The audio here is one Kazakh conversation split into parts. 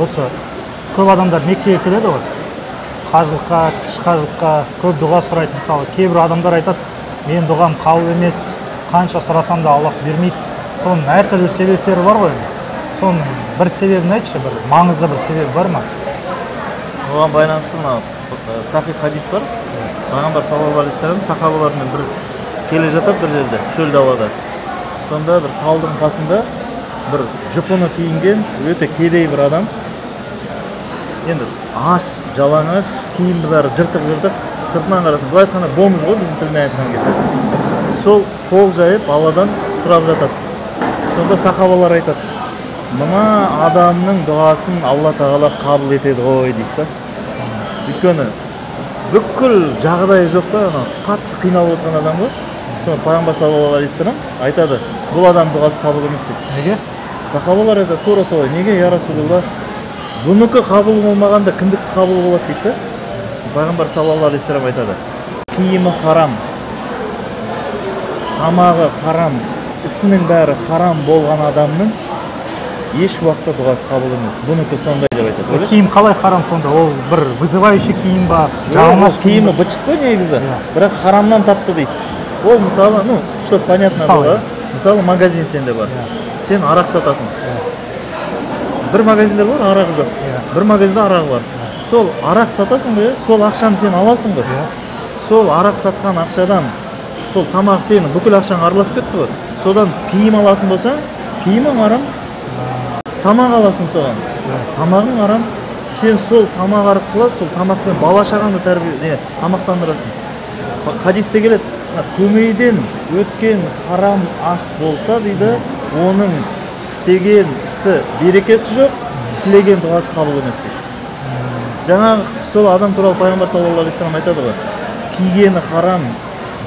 Осы көп адамдар Меккеге келеді ғой, қажылыққа, кіші қажылыққа көп дұға сұрайды. Мысалы, кейбір адамдар айтады, мен дұғам қабыл емес, қанша сұрасам да Аллах бермейді. Соның әртүрлі себептері бар ғой. Соның бір себебін айтшы, бір маңызды бір себебі бар ма? Оған байланысты мына сахих хадис бар. Пайғамбар саллаллаху алейхи вассалам сахабаларымен бір келе жатады бір жерде, шөл далада. Сонда бір талдың қасында бір жұпыны киінген өте кедей бір адам. Енді аш, жалаңаш, киімі бәрі жыртық-жыртық, сыртынан қарасаң, былай айтқанда бомж ғой біздің тілмен айтқан кезде. Сол қол жайып Алладан сұрап жатады. Сонда сахабалар айтады, мына адамның дұғасын Алла тағала қабыл етеді ғой дейді да. Өйткені бүкіл жағдайы жоқ та, қатты қиналып отырған адам ғой. Сонда пайғамбар саллаллаху алейхи вассалам айтады, бұл адамның дұғасы қабыл емес дейді. Неге? Сахабалар айтады, тура солай. Неге, я Расулалла? Бұнікі қабыл болмағанда кімдікі қабыл болады дейді да. Пайғамбар саллаллаху алейхи вассалам айтады, киімі харам, тамағы харам, ісінің бәрі харам болған адамның еш уақытта дұғасы қабыл емес. Бұнікі сондай деп айтады. Киім қалай харам сонда? Ол бір вызывающий киім ба? Жалаңаш киімі быт-шыт қой негізі. Бірақ харамнан тапты дейді. Ол мысалы, ну, чтобы понятно было, мысалы магазин сенде бар. Сен арақ сатасың. Бір магазинде бар, арағы жоқ. Бір магазинде арағы бар. Сол арақ сатасың ғой, сол ақшаны сен аласың ғой. Сол арақ сатқан ақшадан, сол тамақ сенің бүкіл ақшаң араласып кетті ғой. Содан киім алатын болсаң, киімің арам. Тамақ аласың соған. Тамағың арам. Сен сол тамақ арқылы, сол тамақпен бала шағаңды тәрбие, тамақтандырасың. Хадисте келеді, көмейден өткен харам ас болса дейді, оның істеген ісі берекесі жоқ, тілеген дұғасы қабыл емес дейді. Жаңағы сол адам туралы пайғамбар саллаллаху алейхи вассалам айтады ғой, кигені харам,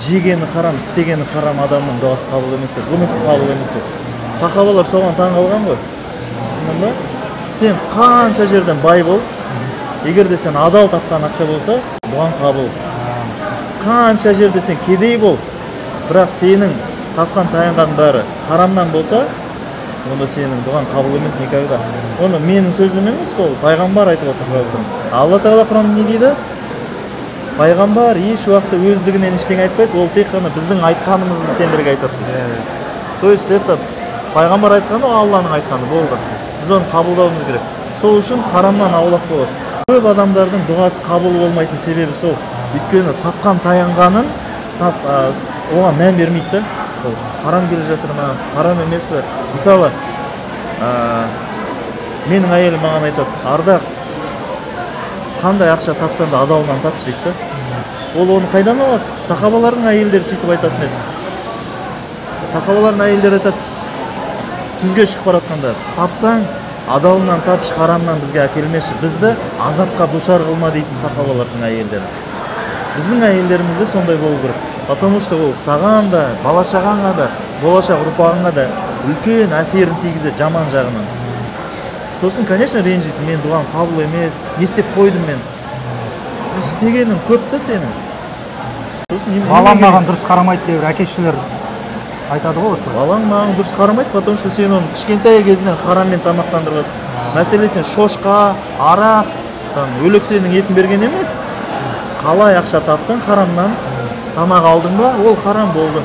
жегені харам, істегені харам адамның дұғасы қабыл емес дейді, бұнікі қабыл емес дейді. Сахабалар соған таң қалған ғой. Түсіндің ба? Сен қанша жерден бай бол, егер де сен адал тапқан ақша болса, бұған қабыл. Қанша жерде сен кедей бол, бірақ сенің тапқан таянған бәрі харамнан болса, онда сенің дұғаң қабыл емес никогда. Оны менің сөзім емес қой, пайғамбар айтып отыр. Алла тағала Құранда не дейді? Пайғамбар еш уақытта өздігінен ештеңе айтпайды, ол тек қана біздің айтқанымызды сендерге айтады. То есть это пайғамбар айтқаны, Алланың айтқаны болды. Біз оны қабылдауымыз керек. Сол үшін харамнан аулақ болады. Көп адамдардың дұғасы қабыл болмайтын себебі сол. Өйткені тапқан таянғанын оған мән бермейді да. Ол харам келе жатыр ма, харам емес пе? Мысалы, менің әйелім маған айтады, Ардақ, қандай ақша тапсаң да адалынан тапшы дейді да. Ол оны қайдан алады? Сахабалардың әйелдері сөйтіп айтатын еді. Сахабалардың әйелдері айтады, түзге шығып бара жатқанда, тапсаң адалынан тапшы, харамнан бізге әкелмеші, бізді азапқа душар қылма дейтін сахабалардың әйелдері. Біздің әйелдерімізде сондай болу керек. Потому что ол саған да, бала шағаңа да, болашақ ұрпағыңа да үлкен әсерін тигізеді жаман жағынан. Сосын, конечно, ренжиді, мен дұғам қабыл емес, не істеп қойдым мен. Істегенің көп та сенің. Сосын балам маған дұрыс қарамайды деп әке шешелер айтады ғой осылай. Балаң маған дұрыс қарамайды, потому что сен оны кішкентай кезінен хараммен тамақтандырып жатсың. Мәселе сен шошқа, арақ, там өлексенің етін берген емес. Қалай ақша таптың харамнан, тамақ алдың ба, ол харам болды.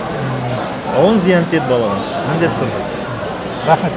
Оның зиян тиеді балаға, міндетті түрде. Рахмет.